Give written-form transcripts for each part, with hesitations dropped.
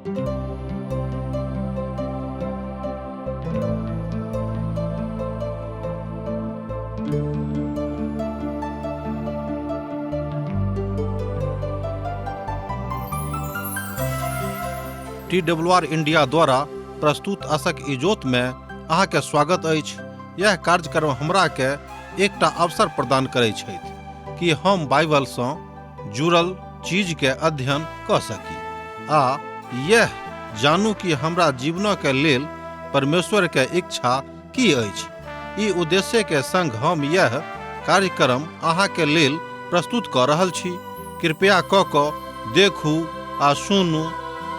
T W R India द्वारा प्रस्तुत असक इजोत में अहाँके स्वागत अछि। यह कार्यक्रम हमरा के एकटा अवसर प्रदान करै छथि कि हम बाइबल सँ जुड़ल चीज के अध्ययन कऽ सकी आ यह जानू कि हमरा जीवन के लेल परमेश्वर के इच्छा की अछि। ई उद्देश्य के संग हम यह कार्यक्रम अहाँ के लेल प्रस्तुत कऽ रहल छी। कृपया कऽ कऽ देखू आ सुनू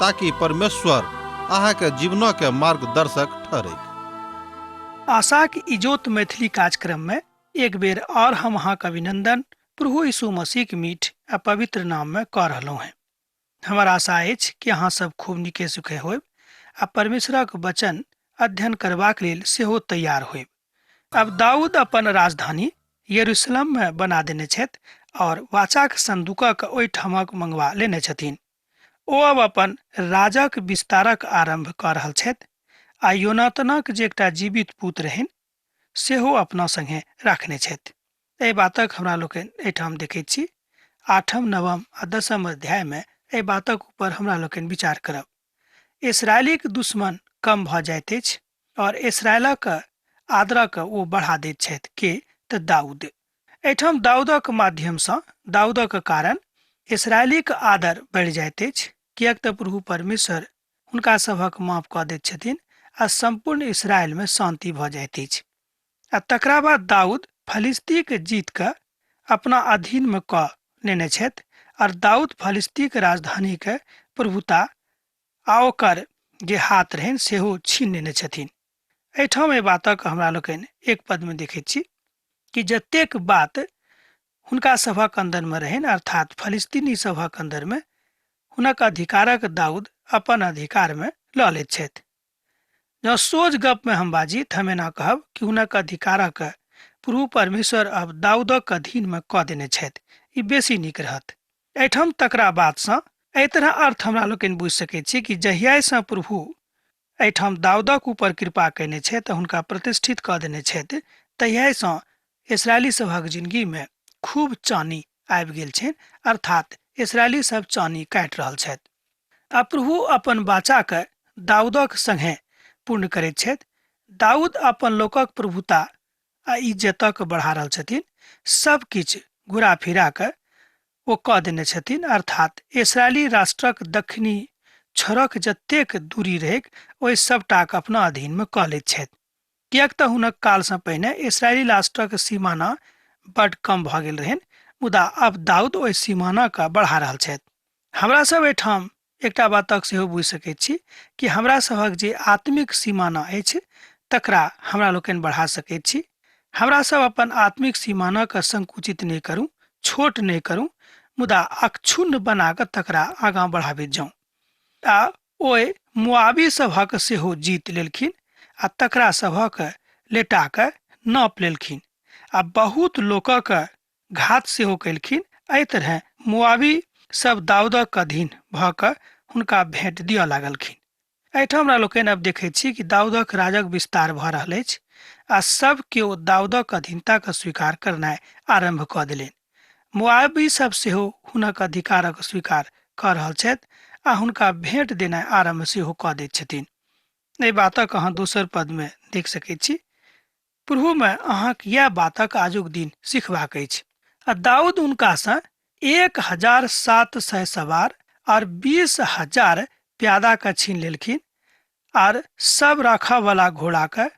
ताकि परमेश्वर अहाँ के जीवन के मार्गदर्शक ठहरैक। आशाक इजोत मैथिली कार्यक्रम में एक बेर और हम अहाँके अभिनंदन प्रभु यीशु मसीह के मीठ आ पवित्र नाम में कऽ रहलहुँ हैं। हमर आशा अछि कि अहाँ सब खूब नीके सुखे होयब आ परमेश्वरक वचन अध्ययन करबाक लेल सेहो तैयार होयब। अब दाऊद अपन राजधानी यरूशलेम में बना देने छथि और वाचाक संदूकक ओहिठामक मंगवा लेने छथिन। ओ अब अपन राजक विस्तारक आरंभ कऽ रहल छथि आ योनातनक जे एकटा जीवित पुत्र रहनि सेहो अपना संगे राखने छथि। एहि बातक हमरा लोकनि एहिठाम देखैत छी। आठम, नवम आ दसम अध्यायमे एहि बातक ऊपर हमरा लोकनि विचार करब। इसराइलीक दुश्मन कम भऽ जाइत अछि और इसराइलक आदरक ओ बढ़ा दैत छथि के तऽ दाऊद। एहिठाम दाऊदक माध्यमसँ दाऊदक कारण इसराइलीक आदर बढ़ि जाइत अछि, किएक तऽ प्रभु परमेश्वर हुनका सभक माफ कऽ दैत छथिन आ सम्पूर्ण इसराइलमे शान्ति भऽ जाइत अछि। आ तकरा बाद दाऊद फलिस्तीक जीत कऽ अपना अधीनमे कऽ लेने छथि और दाऊद फलिस्तीक राजधानीके प्रभुता आ ओकर जे हाथ रहनि सेहो छीन लेने छथिन। एहिठाम एहि बातक हमरा लोकनि एक पदमे देखैत छी कि जतेक बात हुनका सभक अन्दरमे रहनि, अर्थात फलिस्तीनी सभक अन्दरमे, हुनक अधिकारक दाऊद अपन अधिकारमे लऽ लैत छथि। जँ सोझ गपमे हम बाजी तऽ हम एना कहब कि हुनक अधिकारक प्रभु परमेश्वर अब दाऊदक अधीनमे कऽ देने छथि, ई बेसी नीक रहत। एहिठाम तकरा बादसँ एहि तरह अर्थ हमरा लोकनि बुझि सकैत छी कि जहियासँ प्रभु एहिठाम दाऊदक ऊपर कृपा कयने छथि तऽ हुनका प्रतिष्ठित कऽ देने छथि, तहियासँ इसराइली सभक जिंदगी में खूब चानी आबि गेल छनि, अर्थात इसराइली सब चानी काटि रहल छथि। आ प्रभु अपन वाचा के दाऊदक संगे पूर्ण करैत छथि। दाऊद अपन लोकक प्रभुता आ इज्जतक बढ़ा रहल छथिन। सब किछु घुरा फिरा कऽ ओ कऽ देने छथिन, अर्थात इसराइली राष्ट्रक दक्षिणी छोरक जतेक दूरी रहैक ओहि सबटाक अपना अधीन में कऽ लैत छथि। किएक तऽ हुनक कालसँ पहिने इसराइली राष्ट्रक सीमाना बड्ड कम भऽ गेल रहनि, मुदा आब दाऊद ओहि सीमानाके बढ़ा रहल छथि। हमरा सब एहिठाम एकटा बातक सेहो बुझि सकैत छी कि हमरा सभक जे आत्मिक सीमाना अछि तकरा हमरा लोकनि बढ़ा सकैत छी। हमरा सब अपन आत्मिक सीमानाके संकुचित नहि करू, छोट नहि करू, मुदा अक्षुण्ण बना कऽ तकरा आगाँ बढ़ाबैत जाउ। आ ओहि मोआबी सभक सेहो जीत लेलखिन आ तकरा सभक लेटा कऽ नाप लेलखिन आ बहुत लोकक घात सेहो कयलखिन। एहि तरहें मोआबी सब दाऊदक अधीन भऽ कऽ हुनका भेंट दिअ लागलखिन। एहिठाम हमरा लोकनि आब देखैत छी कि दाऊदक राजक विस्तार भऽ रहल अछि आ सब केओ दाऊदक अधीनताके स्वीकार करनाइ आरम्भ कऽ देलनि। मोआबी सब सेहो हुनक अधिकारक स्वीकार कऽ रहल छथि आ हुनका भेंट देनाइ आरम्भ सेहो कऽ दैत छथिन। एहि बातक अहाँ दोसर पदमे देख सकैत छी। प्रभुमे अहाँक इएह बातक आजुक दिन सिखबाक अछि। आ दाऊद हुनकासँ 1700 सवार और 20,000 प्यादा के छीन लेलखिन आर सब राखऽ वाला घोड़ा के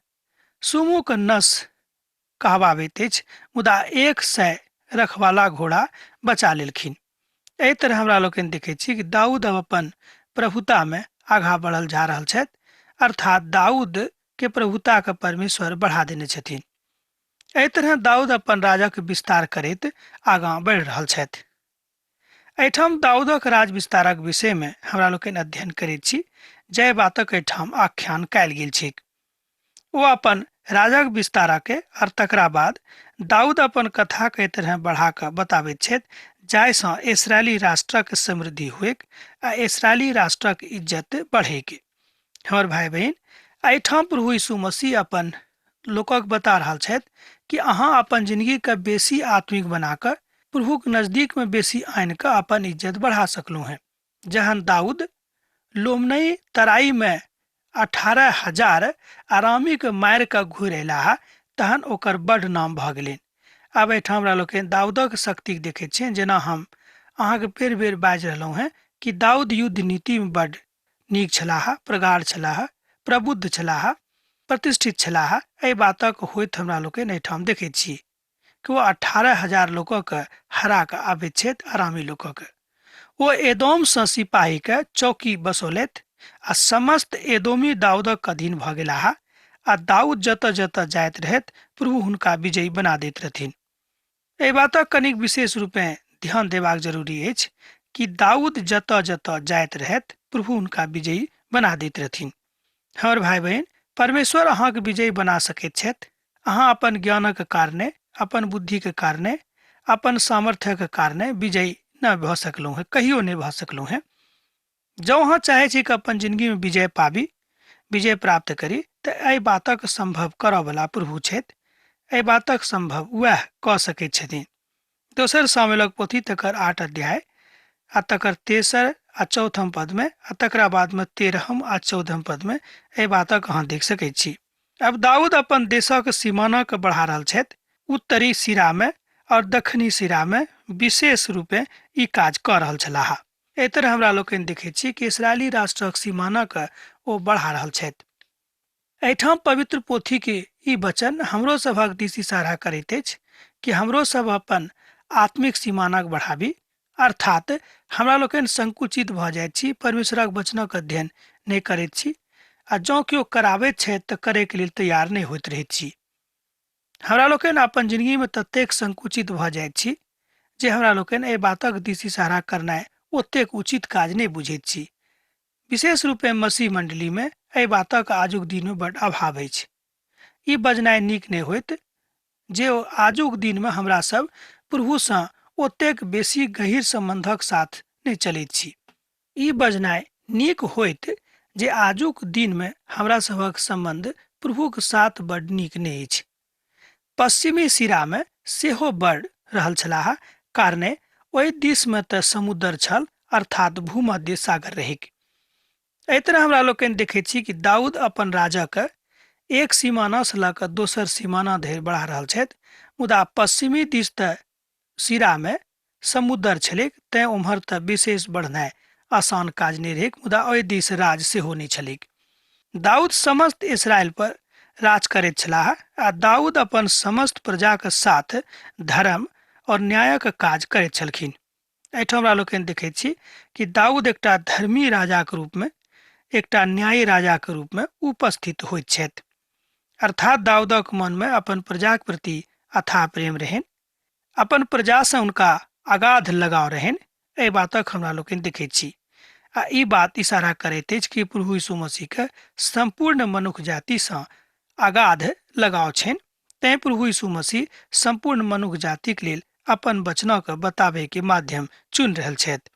सुमुक नस कहबाबैत अछि, मुदा 100 रखवाला घोड़ा बचा लेलखिन। एहि तरह हमरा लोकनि देखैत छी कि दाऊद अब अपन प्रभुता में आगाँ बढ़ल जा रहल छथि, अर्थात दाऊद के प्रभुता के परमेश्वर बढ़ा देने छथिन। एहि तरह दाऊद अपन राजक विस्तार करैत आगाँ बढ़ि रहल छथि। एहिठाम दाऊदक राज विस्तारक विषय में हमरा लोकनि अध्ययन करैत छी, जाहि बातक एहिठाम आख्यान कयल गेल छैक। ओ अपन राजक विस्तारके और तकरा बाद दाऊद अपन कथाके एहि तरह बढ़ा कऽ बताबैत छथि, जाहिसँ इसराइली राष्ट्रक समृद्धि हुएक आ इसराइली राष्ट्रक इज्जत बढ़ेक। हमर भाई बहिन, एहिठाम प्रभु यीशु मसीह अपन लोकक बता रहल छथि कि अहाँ अपन जिंदगीके बेसी आत्मिक बनाकऽ प्रभुक नजदीकमे बेसी आनि कऽ अपन इज्जत बढ़ा सकलहुँ हेँ। जहन दाऊद लोमनई तराईमे 18,000 आरामीके मारि कऽ घुरि अयलाह तहन ओकर बड्ड नाम भऽ गेलनि। आब एहिठाम हमरा लोकनि दाऊदक शक्तिके देखैत छियनि। जेना हम अहाँके बेर बेर बाजि रहलहुँ हेँ कि दाऊद युद्ध नीतिमे बड्ड नीक छलाह, प्रगाढ़ छलाह, प्रबुद्ध छलाह, प्रतिष्ठित छलाह। एहि बातक होइत हमरा लोकनि एहिठाम देखैत छी कि ओ 18,000 लोकक हरा कऽ आबैत छथि आरामी लोकक। ओ एदोमसँ सिपाहीके चौकी बसौलथि आ समस्त एदोमी दाऊदक अधीन भऽ गेलाह आ दाऊद जतऽ जतऽ जाइत रहथि प्रभु हुनका विजयी बना दैत रहथिन। एहि बातक कनिक विशेष रूपेँ ध्यान देबाक जरूरी अछि कि दाऊद जतऽ जतऽ जाइत रहथि प्रभु हुनका विजयी बना दैत रहथिन। हमर भाई बहिन, परमेश्वर अहाँके विजयी बना सकैत छथि। अहाँ अपन ज्ञानक कारणे, अपन बुद्धिके कारणे, अपन सामर्थ्यक कारणे विजयी नहि भऽ सकलहुँ हेँ, कहियो नहि भऽ सकलहुँ हेँ। जँ अहाँ चाहै छी कि अपन जिंदगीमे विजय पाबी, विजय प्राप्त करी, तऽ एहि बातक सम्भव करऽवला प्रभु छथि। एहि बातक सम्भव वएह कऽ सकैत छथिन। दोसर सामुएलक पोथी तकर 8 अध्याय आ तकर तेसर आ चौथम पदमे आ तकरा बादमे 13हम आ 14हम पदमे एहि बातक अहाँ देख सकैत छी। अब दाऊद अपन देशक सीमानाके बढ़ा रहल छथि। उत्तरी सिरामे और दक्षिणी सिरामे विशेष रूपे ई काज कऽ रहल छलाह। एहि तरह हमरा लोकनि देखैत छी कि इसराइली राष्ट्रक सीमानाके ओ बढ़ा रहल छथि। एहिठाम पवित्र पोथीके ई वचन हमरो सभक दिस इशारा करैत अछि कि हमरो सब अपन आत्मिक सीमानाक बढ़ाबी, अर्थात हमरा लोकनि संकुचित भऽ जाइत छी, परमेश्वरक वचनक अध्ययन नहि करैत छी आ जँ केओ कराबैत छथि तऽ करैके लेल तैयार नहि होइत रहैत छी। हमरा लोकनि अपन जिंदगीमे ततेक संकुचित भऽ जाइत छी जे हमरा लोकनि एहि बातक दिस इशारा करनाइ ओतेक उचित काज नहि बुझैत छी। विशेष रूपे मसीह मण्डलीमे एहि बातक आजुक दिनमे बड्ड अभाव अछि। ई बजनाइ नीक नहि होइत जे आजुक दिनमे हमरा सब प्रभुसँ ओतेक बेसी गहीर सम्बन्धक साथ नहि चलैत छी। ई बजनाइ नीक होइत जे आजुक दिनमे हमरा सभक सम्बन्ध प्रभुक साथ बड्ड नीक नहि अछि। पश्चिमी सिरामे सेहो बढ़ रहल छलाह, कारणे ओहि दिसमे तऽ समुद्र छल, अर्थात भूमध्य सागर रहैक। एहि तरह हमरा लोकनि देखैत छी कि दाऊद अपन राजाके एक सीमानासँ लऽ कऽ दोसर सीमाना धरि बढ़ा रहल छथि, मुदा पश्चिमी दिस तऽ सिरामे समुद्र छलैक, तेँ ओम्हर तऽ विशेष बढ़नाइ आसान काज नहि रहैक, मुदा ओहि दिस राज सेहो नहि छलैक। दाऊद समस्त इसराइल पर राज करैत छलाह आ दाऊद अपन समस्त प्रजाक साथ धर्म और न्यायक काज करैत छलखिन। एहिठाम हमरा लोकनि देखैत छी कि दाऊद एकटा धर्मी राजाक रूपमे, एकटा न्यायी राजाक रूपमे उपस्थित होइत छथि। अर्थात दाऊदक मनमे अपन प्रजाक प्रति अथाह प्रेम रहनि, अपन प्रजासँ हुनका अगाध लगाव रहनि। एहि बातक हमरा लोकनि देखैत छी आ ई बात इशारा करैत अछि कि प्रभु यीशु मसीहके सम्पूर्ण मनुख जातिसँ अगाध लगाव छनि। तैं प्रभु यीशु मसीह सम्पूर्ण मनुख जातिक लेल अपन वचनक बताबैके माध्यम चुनि रहल छथि।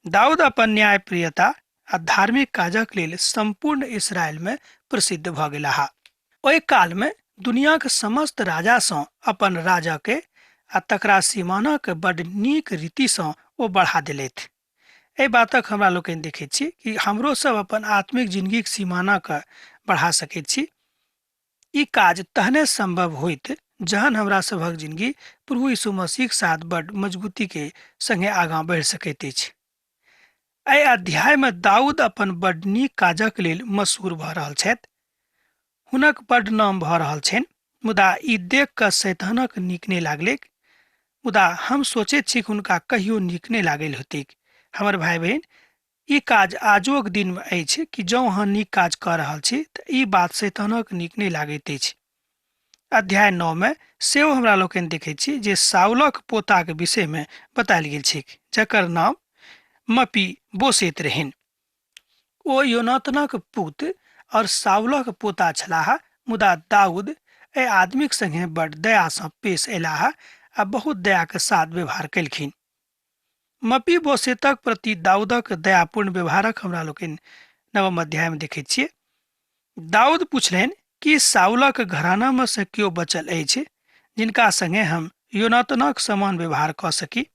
दाऊद अपन न्यायप्रियता आ धार्मिक काजक लेल सम्पूर्ण इसराइलमे प्रसिद्ध भऽ गेलाह। ओहि कालमे दुनियाक समस्त राजासँ अपन राजाके आ तकरा सीमानाके बड्ड नीक रीतिसँ ओ बढ़ा देलथि। एहि बातक हमरा लोकनि देखैत छी कि हमरो सब अपन आत्मिक जिंदगीक सीमानाके बढ़ा सकैत छी। ई काज तहने संभव होइत जहन हमरा सभक जिंदगी प्रभु यीशु मसीहक साथ बड्ड मजबूतीके संगे आगाँ बढ़ि सकैत अछि। एहि अध्यायमे दाऊद अपन बड्ड नीक काजक लेल मशहूर भऽ रहल छथि। हुनक बड्ड नाम भऽ रहल छनि, मुदा ई देख कऽ शैतानक नीक नहि लागलैक। मुदा हम सोचैत छी कि हुनका कहियो नीक नहि लागल होतैक। हमर भाई बहिन, ई काज आजुक दिनमे अछि कि जँ अहाँ नीक काज कऽ रहल छी तऽ ई बात शैतानक नीक नहि लागैत अछि। अध्याय 9 मे सेहो हमरा लोकनि देखैत छी जे साउलक पोताक विषयमे बतायल गेल छैक, जकर नाम मपी बोसेत रहनि। ओ योनातनक पुत और साउलक पोता छलाह, मुदा दाऊद एहि आदमीक संगे बड़ दयासँ पेश अयलाह आ बहुत दयाक साथ व्यवहार केलखिन। मपी बोसेतक प्रति दाऊदक दयापूर्ण व्यवहारक हमरा लोकनि नवम अध्यायमे देखैत छियै। दाऊद पुछलनि कि साउलक घरानामे से केओ बचल अछि जिनका संगे हम योनातनक समान व्यवहार कऽ सकी।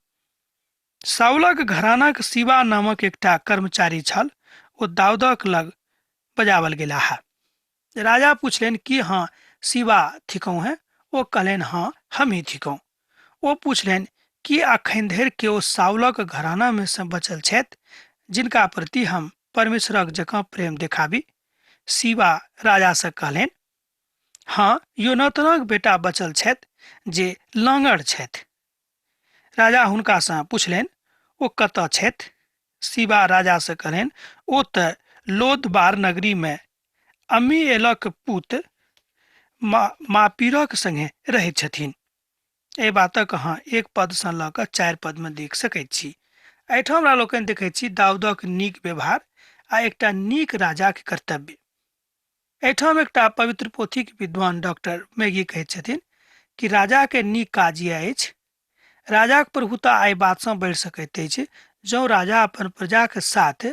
साउलक घरानाक शिवा नामक एकटा कर्मचारी छल, ओ दाऊदक लग बजावल गेलाह। राजा पुछलनि कि हाँ शिवा थिकहुँ हैं? ओ कहलनि हाँ हम ही थिकहुँ। ओ पुछलनि कि अखन धरि केओ साउलक घरानामे से बचल छथि जिनका प्रति हम परमेश्वरक जकाँ प्रेम देखाबी? शिवा राजासँ कहलनि हाँ योनातनक बेटा बचल छथि जे लाँगड़ छथि। राजा हुनकासँ पुछलनि ओ कतऽ छथि? शिवा राजासँ कहलनि ओ तऽ लोदबार नगरीमे अमीएलक पुत मापीरक संगे रहैत छथिन। एहि बातक अहाँ एक पदसँ लऽ कऽ 4 पदमे देख सकैत छी। एहिठाम हमरा लोकनि देखैत छी दाऊदक नीक व्यवहार आ एकटा नीक राजाक कर्तव्य। एहिठाम एकटा पवित्र पोथीक विद्वान डॉक्टर मैगी कहैत छथिन कि राजाके नीक काज यह अछि, राजाक प्रभुता एहि बातसँ बढ़ि सकैत अछि जँ राजा अपन प्रजाके साथ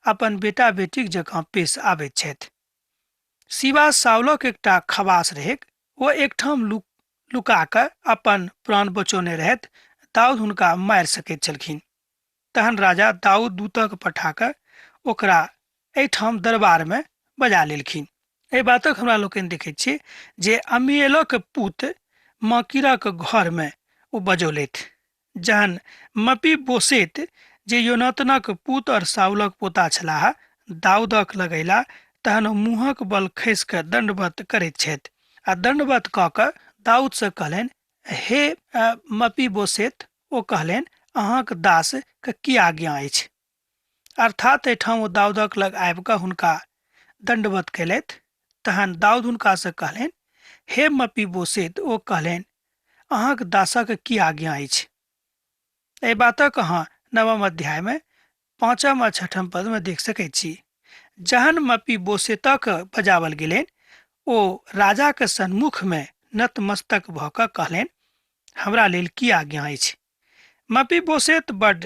अपन बेटा बेटीक जकाँ पेश आबैत छथि। शिवा साउलक एकटा खवास रहैक, ओ एकठाम लुका कऽ अपन प्राण बचौने रहथि, दाऊद हुनका मारि सकैत छलखिन। तहन राजा दाऊद दूतक पठा कऽ ओकरा एहिठाम दरबारमे बजा लेलखिन। एहि बातक हमरा लोकनि देखैत छी जे अमीएलक पुत माकीरक घरमे ओ बजौलथि। जहन मपी बोसेत जे योनातनक पुत और साउलक पोता छलाह दाऊदक लग अयला तहन ओ मुँहक बल खसि कऽ दण्डवत करैत छथि आ दण्डवत कऽ कऽ दाऊदसँ कहलनि, हे मपी बोसेत। ओ कहलनि, अहाँक दास के की आज्ञा अछि? अर्थात एहिठाम ओ दाऊदक लग आबि कऽ हुनका दण्डवत कयलथि। तहन दाऊद हुनकासँ कहलनि, हे मपी बोसेत। ओ कहलनि, अहाँक दासक की आज्ञा अछि? एहि बातक अहाँ नवम अध्यायमे 5म आ 6म पदमे देख सकैत छी। जहन मपी बोसेतक बजावल गेलनि, ओ राजाक सन्मुखमे नतमस्तक भऽ कऽ कहलनि, हमरा लेल की आज्ञा अछि? मपी बोसेत बड्ड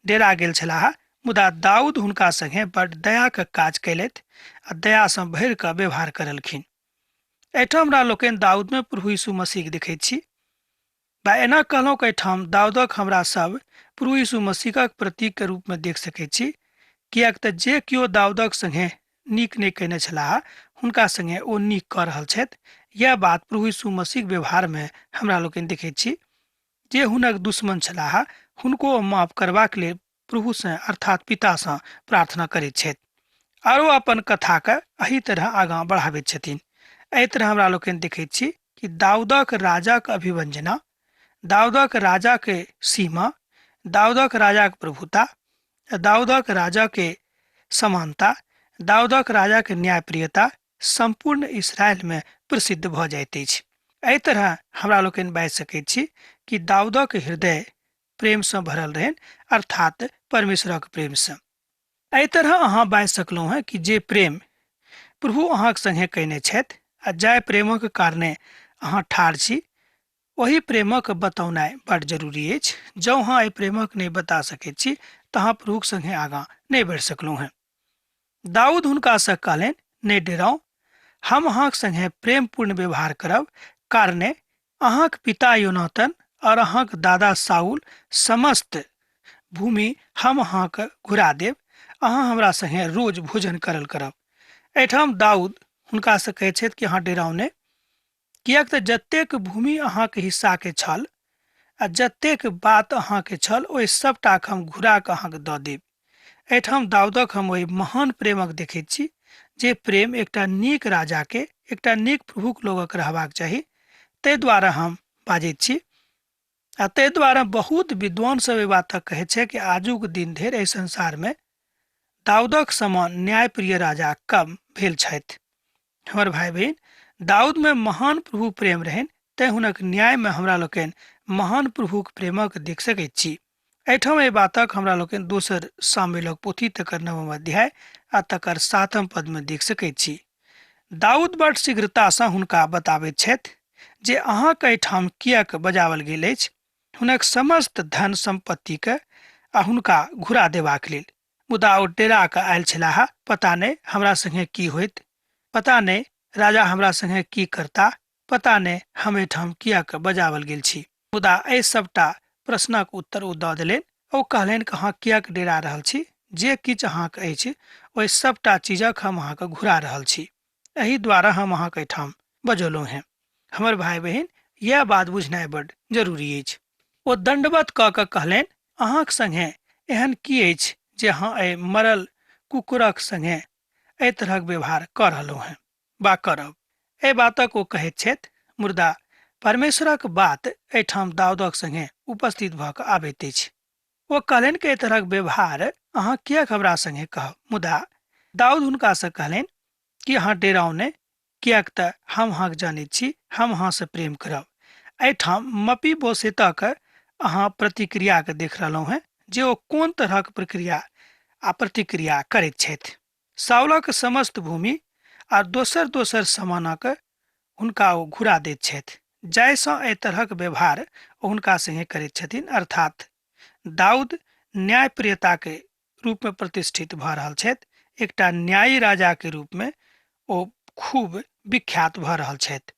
डेरा गेल छलाह, मुदा दाऊद हुनका संगे बड्ड दयाक काज कयलथि आ दयासँ भरि कऽ व्यवहार करलखिन। एहिठाम हमरा लोकनि दाऊदमे प्रभु यीशु मसीहके देखैत छी। बा एना कहलहुँ कि एहिठाम दाऊदक हमरा सब प्रभु यीशु मसीहक प्रतीकके रूपमे देख सकैत छी, किएक तऽ जे केओ दाऊदक संगे नीक नहि कयने छलाह हुनका संगे ओ नीक कऽ रहल छथि। यैह बात प्रभु यीशु मसीहक व्यवहारमे हमरा लोकनि देखैत छी। जे हुनक दुश्मन छलाह हुनको ओ माफ करबाक लेल प्रभुसँ अर्थात पितासँ प्रार्थना करैत छथि आरो अपन कथाके एहि तरह आगाँ बढ़ाबैत छथिन। एहि तरह हमरा लोकनि देखैत छी कि दाऊदक राजाक अभिव्यंजना, दाऊदक राजाके सीमा, दाऊदक राजाक प्रभुता, दाऊदक राजाके समानता, दाऊदक राजाके न्यायप्रियता सम्पूर्ण इसराइलमे प्रसिद्ध भऽ जाइत अछि। एहि तरह हमरा लोकनि बाजि सकैत छी कि दाऊदक हृदय प्रेमसँ भरल रहनि, अर्थात परमेश्वरक प्रेमसँ। एहि तरह अहाँ बाजि सकलहुँ हेँ कि जे प्रेम प्रभु अहाँक संगे कयने छथि आ जाहि प्रेमक कारणे अहाँ ठाढ़ छी, ओहि प्रेमक बतौनाइ बड्ड जरूरी अछि। जँ अहाँ एहि प्रेमक नहि बता सकैत छी तऽ अहाँ प्रभुक संगे आगाँ नहि बढ़ि सकलहुँ हेँ। दाऊद हुनकासँ कहलनि, नहि डेराउ, हम अहाँक संगे प्रेमपूर्ण व्यवहार करब, कारणे अहाँक पिता योनातन और अहाँक दादा साउल समस्त भूमि हम अहाँके घुरा देब, अहाँ हमरा संगे रोज भोजन करल करब। एहिठाम दाऊद हुनकासँ कहै छथि कि अहाँ डेराउ नहि, किएक तऽ जतेक भूमि अहाँके हिस्साके छल आ जतेक बात अहाँके छल ओहि सबटाके हम घुरा कऽ अहाँके दऽ देब। एहिठाम दाऊदक हम ओहि महान प्रेमक देखैत छी जे प्रेम एकटा नीक राजाके, एकटा नीक प्रभुक लोकक रहबाक चाही। ताहि दुआरे हम बाजैत छी आ ताहि दुआरे बहुत विद्वान सब एहि बातक कहै छै कि आजुक दिन धरि एहि संसारमे दाऊदक समान न्यायप्रिय राजा कम भेल छथि। हमर भाई बहिन, दाऊदमे महान प्रभु प्रेम रहनि, तैं हुनक न्यायमे हमरा लोकनि महान प्रभुक प्रेमक देख सकैत छी। एहिठाम एहि बातक हमरा लोकनि दोसर सामुएलक पोथी तकर नवम अध्याय आ तकर 7म पदमे देख सकैत छी। दाऊद बड शीघ्रतासँ हुनका बताबैत छथि जे अहाँके एहिठाम किएक बजावल गेल अछि। हुनक समस्त धन सम्पत्तिके आ हुनका घुरा देबाक लेल। मुदा ओ डेरा कऽ आयल छलाह, पता नहि हमरा संगे की होइत, पता नहि राजा हमरा संगे की करता, पता नहि हम एहिठाम किएक बजाओल गेल छी। मुदा एहि सभटा प्रश्नक उत्तर ओ दऽ देलनि। ओ कहलनि कि अहाँ किएक डेरा रहल छी, जे किछु अहाँके अछि ओहि सभटा चीजक हम अहाँके घुरा रहल छी, एहि द्वारा हम अहाँके एहिठाम बजौलहुँ हेँ। हमर भाय बहिन, इएह बात बुझनाइ बड्ड जरूरी अछि। ओ दण्डवत कऽ कऽ कहलनि, अहाँक संगे एहन की अछि जे अहाँ एहि मरल कुकुरक संगे एहि तरहक व्यवहार कऽ रहलहुँ हेँ वा करब? एहि बातक ओ कहैत छथि, मुदा परमेश्वरक बात एहिठाम दाऊदक संगे उपस्थित भऽ कऽ आबैत अछि। ओ कहलनि कि एहि तरहक व्यवहार अहाँ किएक हमरा संगे कहब? मुदा दाऊद हुनकासँ कहलनि कि अहाँ डेराउ नहि, किएक तऽ हम अहाँके जानैत छी, हम अहाँसँ प्रेम करब। एहिठाम मपी बोसेतक अहाँ प्रतिक्रियाके देख रहलहुँ हेँ जे ओ कोन तरहक प्रक्रिया आ प्रतिक्रिया करैत छथि। साउलक समस्त भूमि आ दोसर दोसर सामानक हुनका ओ घुरा दैत छथि, जाहिसँ एहि तरहक व्यवहार ओ हुनका संगे करैत छथिन। अर्थात दाऊद न्यायप्रियताके रूपमे प्रतिष्ठित भऽ रहल छथि, एकटा न्यायी राजाके रूपमे ओ खूब विख्यात भऽ रहल छथि।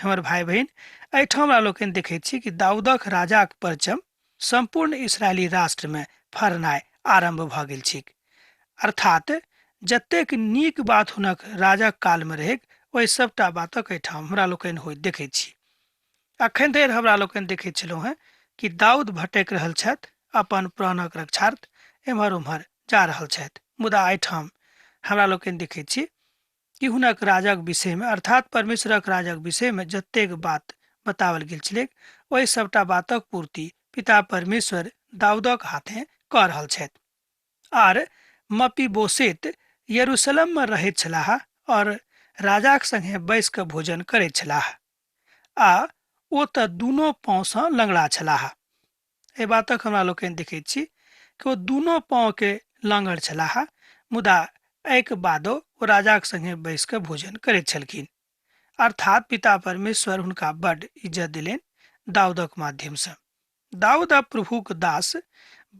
हमर भाय बहिन, एहिठाम हमरा लोकनि देखैत छी कि दाऊदक राजाक परचम सम्पूर्ण इसराइली राष्ट्रमे फरनाइ आरम्भ भऽ गेल छैक। अर्थात जतेक नीक बात हुनक राजक कालमे रहैक, ओहि सभटा बातक एहिठाम हमरा लोकनि होइत देखैत छी। अखन धरि हमरा लोकनि देखैत छलहुँ हेँ कि दाऊद भटकि रहल छथि, अपन प्राणक रक्षार्थ एम्हर ओम्हर जा रहल छथि। मुदा एहिठाम हमरा लोकनि देखैत छी कि हुनक राजक विषयमे, अर्थात परमेश्वरक राजक विषयमे जतेक बात बताओल गेल छलैक, ओहि सभटा बातक पूर्ति पिता परमेश्वर दाऊदक हाथे कऽ रहल छथि। आर मपीबोसेत यरूशलेममे रहैत छलाह और राजाक संगे बैस कऽ भोजन करैत छलाह, आ ओ तऽ दुनू पाँवसँ लंगड़ा छलाह। एहि बातक हमरा लोकनि देखैत छी कि ओ दुनू पाँवके लाँगड़ छलाह, मुदा एहिके बादो ओ राजाक संगे बैस कऽ भोजन करैत छलखिन। अर्थात पिता परमेश्वर हुनका बड्ड इज्जत देलनि दाऊदक माध्यमसँ। दाऊद आब प्रभुक दास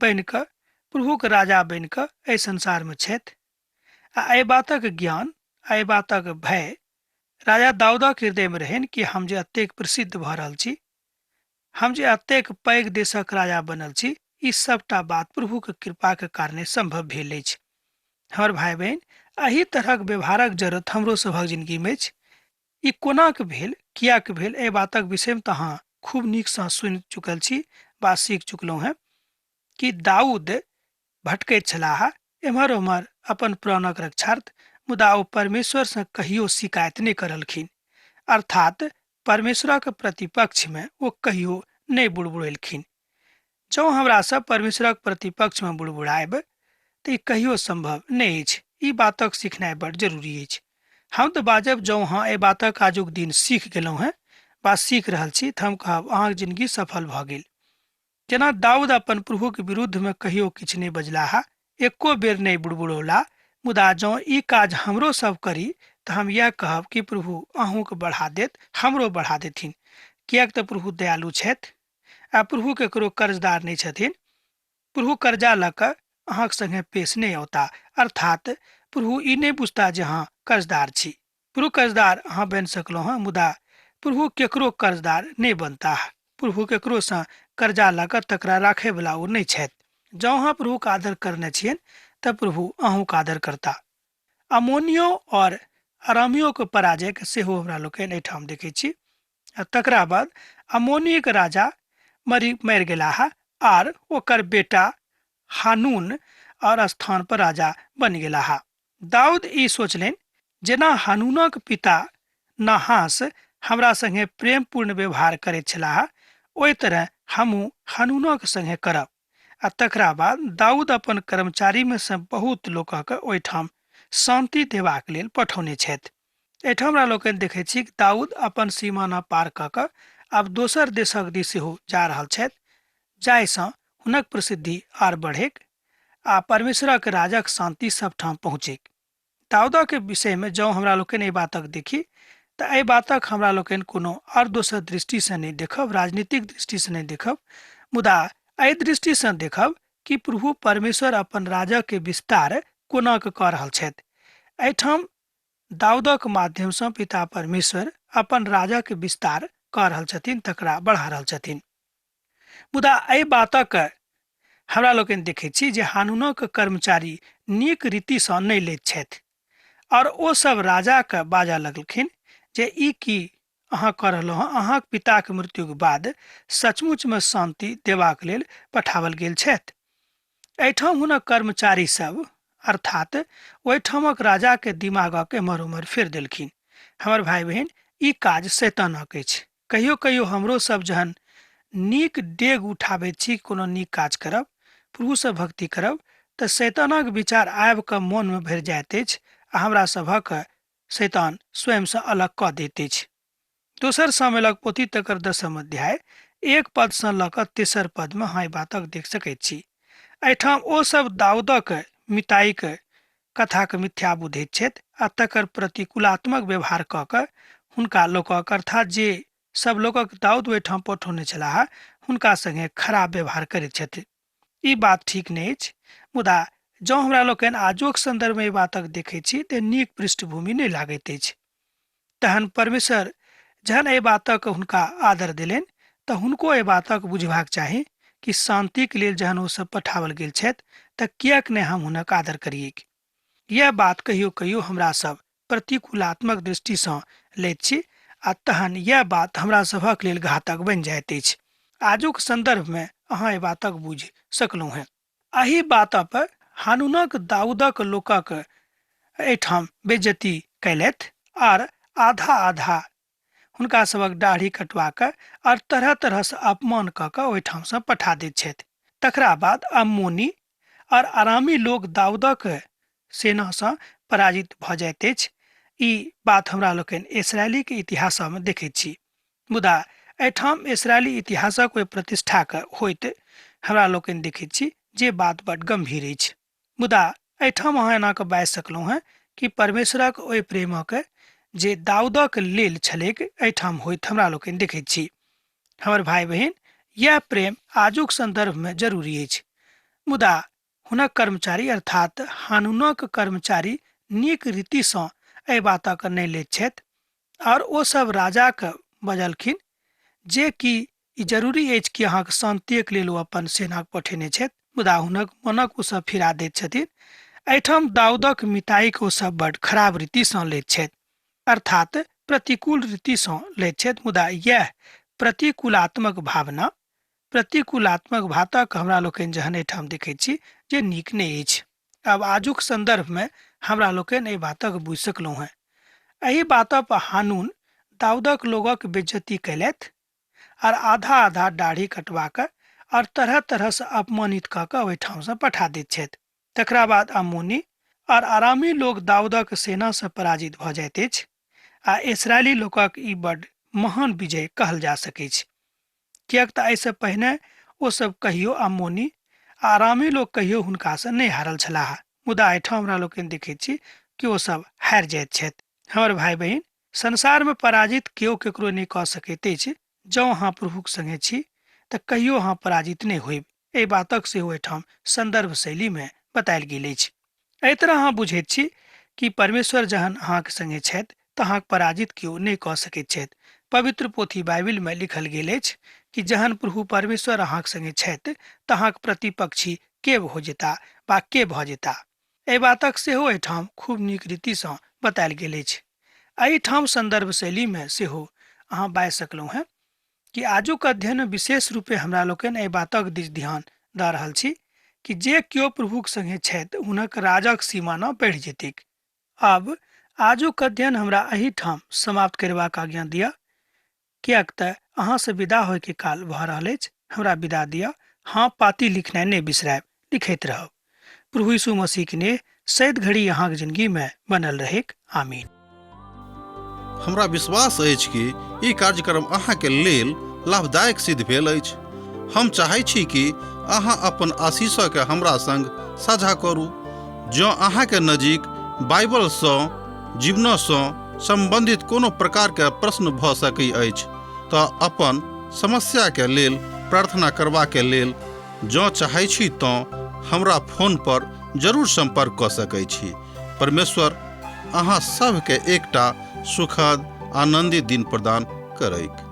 बनि कऽ, प्रभुक राजा बनि कऽ एहि संसारमे छथि, आ एहि बातक ज्ञान आ एहि बातक भय राजा दाऊदक हृदयमे रहनि कि हम जे एतेक प्रसिद्ध भऽ रहल छी, हम जे एतेक पैघ देशक राजा बनल छी, ई सभटा बात प्रभुक कृपाक कारणे सम्भव भेल अछि। हमर भाय बहिन, एहि तरहक व्यवहारक जरूरत हमरो सभक जिंदगीमे अछि। ई कोनाक भेल, किएक भेल, एहि बातक विषयमे तऽ अहाँ खूब नीकसँ सुनि चुकल छी वा सीख चुकलहुँ हेँ कि दाऊद भटकैत छलाह एम्हर ओम्हर अपन प्राणक रक्षार्थ, मुदा ओ परमेश्वरसँ कहियो शिकायत नहि करलखिन। अर्थात परमेश्वरक प्रतिपक्षमे ओ कहियो नहि बुड़बुड़ेलखिन। जँ हमरा सब परमेश्वरक प्रतिपक्षमे बुड़बुड़ायब तऽ ई कहियो सम्भव नहि अछि। ई बातक सीखनाइ बड़ जरूरी अछि। हम तऽ बाजब, जँ अहाँ एहि बातक आजुक दिन सीख गेलहुँ हेँ वा सीख रहल छी तऽ हम कहब अहाँक जिनगी सफल भऽ गेल। जेना दाऊद अपन प्रभुक विरुद्धमे कहियो किछु नहि बजलाह, एको बेर नहि बुड़बुड़ौला, मुदा जँ ई काज हमरो सब करी तऽ हम इएह कहब कि प्रभु अहूँके बढ़ा देत, हमरो बढ़ा देथिन। किएक तऽ प्रभु दयालु छथि आ प्रभु केकरो कर्जदार नहि छथिन। प्रभु कर्जा लऽ कऽ अहाँक संगे पेश नहि औता, अर्थात प्रभु ई नहि बुझता जे अहाँ कर्जदार छी। प्रभु कर्जदार अहाँ बनि सकलहुँ हँ, मुदा प्रभु केकरो कर्जदार नहि बनताह। प्रभु केकरोसँ कर्जा लऽ कऽ तकरा राखयवला ओ नहि छथि। जँ अहाँ प्रभुक आदर करने छियनि तऽ प्रभु अहूँक आदर करता। अमोनियो और अरामियोके पराजयके सेहो हमरा लोकनि एहिठाम देखै छी। आ तकरा बाद अमोनियक राजा मरि मरि गेलाह आर ओकर बेटा हानून और स्थान पर राजा बनि गेलाह। दाऊद ई सोचलनि, जेना हानूनक पिता नाहास हमरा संगे प्रेमपूर्ण व्यवहार करैत छलाह, ओहि तरह हमहूँ हानूनक संगे करब। आ तकरा बाद दाऊद अपन कर्मचारीमे सँ बहुत लोकक ओहिठाम शान्ति देबाक लेल पठौने छथि। एहिठाम हमरा लोकनि देखैत छी कि दाऊद अपन सीमाना पार कऽ कऽ आब दोसर देशक दिस सेहो जा रहल छथि, जाहिसँ हुनक प्रसिद्धि आर बढ़ैक आ परमेश्वरक राजक शान्ति सबठाम पहुँचैक। दाऊदक विषयमे जँ हमरा लोकनि एहि बातक देखी तऽ एहि बातक हमरा लोकनि कोनो आर दोसर दृष्टिसँ नहि देखब, राजनीतिक दृष्टिसँ नहि देखब, मुदा एहि दृष्टिसँ देखब कि प्रभु परमेश्वर अपन राजाके विस्तार कोना कऽ कऽ रहल छथि। एहिठाम दाऊदक माध्यमसँ पिता परमेश्वर अपन राजाके विस्तार कऽ रहल छथिन, तकरा बढ़ा रहल छथिन। मुदा एहि बातक हमरा लोकनि देखैत छी जे हानूनक कर्मचारी नीक रीतिसँ नहि लैत छथि आओर ओ सब राजाके बाजऽ लगलखिन जे ई की अहाँ कऽ रहलहुँ हँ, अहाँक पिताक मृत्युक बाद सचमुचमे शान्ति देबाक लेल पठाओल गेल छथि। एहिठाम हुनक कर्मचारी सब अर्थात ओहिठामक राजाके दिमागक एम्हर ओम्हर फेर देलखिन। हमर भाइ बहिन, ई काज शैतानक अछि। कहियो कहियो हमरो सब जहन नीक डेग उठाबैत छी, कोनो नीक काज करब, प्रभुसँ भक्ति करब, तऽ शैतानक विचार आबि कऽ मोनमे भरि जाइत अछि आ हमरा सभक शैतान स्वयंसँ अलग कऽ दैत अछि। दोसर सामुएलक पोथी तकर दसम अध्याय 1 पदसँ लऽ कऽ तेसर पदमे अहाँ एहि बातक देख सकैत छी। एहिठाम ओ सब दाऊदक मिताइक कथाक मिथ्या बुझैत छथि आ तकर प्रतिकूलात्मक व्यवहार कऽ कऽ हुनका लोकक अर्थात जे सब लोकक दाऊद ओहिठाम पठौने छलाह हुनका संगे खराब व्यवहार करैत छथि। ई बात ठीक नहि अछि, मुदा जँ हमरा लोकनि आजुक सन्दर्भमे एहि बातक देखैत छी तऽ नीक पृष्ठभूमि नहि लागैत अछि। तहन परमेश्वर जहन एहि बातक हुनका आदर देलनि तऽ हुनको एहि बातक बुझबाक चाही कि शान्तिक लेल जहन ओ सब पठाओल गेल छथि तऽ किएक नहि हम हुनक आदर करियैक। यैह बात कहियो कहियो हमरा सब प्रतिकूलात्मक दृष्टिसँ लैत छी आ तहन यैह बात हमरा सभक लेल घातक बनि जाइत अछि। आजुक सन्दर्भमे अहाँ एहि बातक बुझि सकलहुँ हेँ। एहि बात पर हानूनक दाऊदक लोकक एहिठाम बेइज्जती कयलथि आर आधा आधा हुनका सभक दाढ़ी कटवा कऽ आर तरह तरहसँ अपमान कऽ कऽ ओहिठामसँ पठा दैत छथि। तकरा बाद अम्मोनी आर अरामी लोक दाऊदक सेनासँ पराजित भऽ जाइत अछि। ई बात हमरा लोकनि इसराइलीके इतिहासमे देखैत छी। मुदा एहिठाम इसराइली इतिहासक ओहि प्रतिष्ठाके होइत हमरा लोकनि देखैत छी जे बात बड गम्भीर अछि। मुदा एहिठाम अहाँ एना कऽ बाजि सकलहुँ हेँ कि परमेश्वरक ओहि प्रेमक जे दाऊदक लेल छलैक एहिठाम होइत हमरा लोकनि देखैत छी। हमर भाइ बहिन, यैह प्रेम आजुक सन्दर्भमे जरूरी अछि। मुदा हुनक कर्मचारी अर्थात हानूनक कर्मचारी नीक रीतिसँ एहि बातक नहि लैत छथि आओर ओ सब राजाक बजलखिन जे कि ई जरूरी अछि कि अहाँक शान्तिक लेल ओ अपन सेनाक पठेने छथि, मुदा हुनक मनक ओ सब फिरा दैत छथिन। एहिठाम दाऊदक मिताइक ओ सब बड खराब रीतिसँ लैत छथि, अर्थात प्रतिकूल रीतिसँ लैत छथि। मुदा यैह प्रतिकूलात्मक भावना, प्रतिकूलात्मक भातक हमरा लोकनि जहन एहिठाम देखैत छी जे नीक नहि अछि। आब आजुक सन्दर्भमे हमरा लोकनि एहि बातक बुझि सकलहुँ हेँ। एहि बात पर हानून दाऊदक लोगक बेइज्जती कयलथि आर आधा आधा दाढ़ी कटवा कऽ और तरह तरहसँ अपमानित कऽ कऽ ओहिठामसँ पठा दैत छथि। तकरा बाद अम्मोनी और अरामी लोक दाऊदक सेनासँ पराजित भऽ जाइत अछि आ इसराइली लोकक ई बड महान विजय कहल जा सकैछ, किएक तऽ एहिसँ पहिने ओ सब कहियो अम्मोनी आ अरामी लोक कहियो हुनकासँ नहि हारल छलाह। मुदा एहिठाम हमरा लोकनि देखैत छी कि ओ सब हारि जाइत छथि। हमर भाइ बहिन, संसारमे पराजित केओ केकरो नहि कऽ सकैत अछि। जँ अहाँ प्रभुक संगे छी तऽ कहियो अहाँ पराजित नहि होइब। एहि बातक सेहो एहिठाम सन्दर्भ शैलीमे बतायल गेल अछि। एहि तरह अहाँ बुझैत छी कि परमेश्वर जहन अहाँक संगे छथि तऽ अहाँक पराजित केओ नहि कऽ सकैत छथि। पवित्र पोथी बाइबिलमे लिखल गेल अछि कि जहन प्रभु परमेश्वर अहाँक संगे छथि तऽ अहाँक प्रतिपक्षी के हो जेता वा के भऽ जेता। एहि बातक सेहो एहिठाम खूब नीक रीतिसँ बतायल गेल अछि। एहिठाम सन्दर्भ शैलीमे सेहो अहाँ बाजि सकलहुँ हेँ कि आजुक अध्ययन विशेष रूपे हमरा लोकनि एहि बातक दिस ध्यान दऽ रहल छी कि जे केओ प्रभुक संगे छथि हुनक राजक सीमा न बढ़ि जेतैक। आब आजुक अध्ययन हमरा एहिठाम समाप्त करबाक आज्ञा दिअ, किएक तऽ अहाँसँ विदा होयके काल भऽ रहल अछि। हमरा विदा दिअ। हाँ, पाती लिखनाइ नहि बिसरायब, लिखैत रहब। प्रभु यीशु मसीह के नेह सैद घड़ी अहाँक जिंदगी में बनल रहेक। आमीन। हमरा विश्वास अछि कि ई कार्यक्रम अहाँके लेल लाभदायक सिद्ध भेल अछि। हम चाहै छी कि अहाँ अपन आशीषके हमरा संग साझा करू। जँ अहाँके नजीक बाइबलसँ जीवनसँ सम्बन्धित कोनो प्रकारके प्रश्न भऽ सकै अछि तऽ अपन समस्याके लेल प्रार्थना करबाके लेल जँ चाहै छी तँ हमरा फोनपर जरूर सम्पर्क कऽ सकै छी। परमेश्वर अहाँ सभके एकटा सुखद आनन्दित दिन प्रदान करैक।